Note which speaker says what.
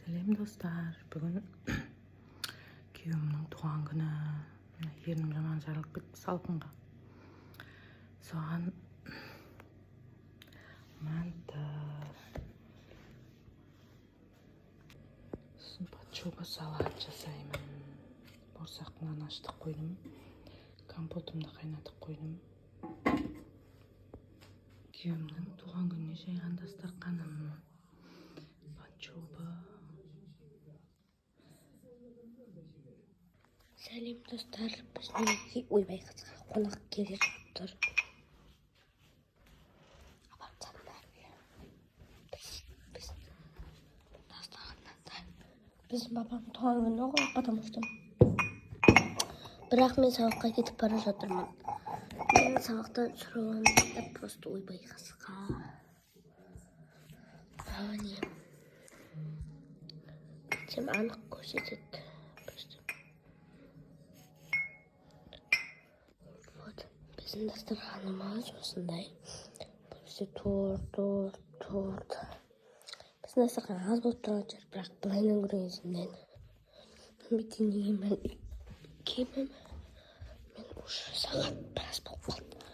Speaker 1: Сәлем, достар! Бүгін күйеуімнің туған күні. Мына ернім жаман жарылып кетті салқынға. Соған манты, сосын подшоба салат жасаймын. Борсақтың нан ашытып қойдым, компотымды қайнатып қойдым. Күйеуімнің туған күніне жайған дастарқаным. Подшоба.
Speaker 2: Сәлем, достар! Біздің үйге, ойбай, қызға қонақ келе жатыр. Апарып. Біз дастарханнан. Біздің папаның туған күні ғой, потому что, бірақ мен сабаққа кетіп бара жатырмын. Мен сабақтан түсіріп аламын да просто. Ойбай, қасқа не сен анық көрсетеді просто. Вот біздің дастарханымыз осындай. Бұл бізде торт, торт, торт. Біздің дастархан аз болып тұрған шығар, бірақ былайынан көрген бүйтейін деген мен киімім. Мен уже сағат біраз болып қалды.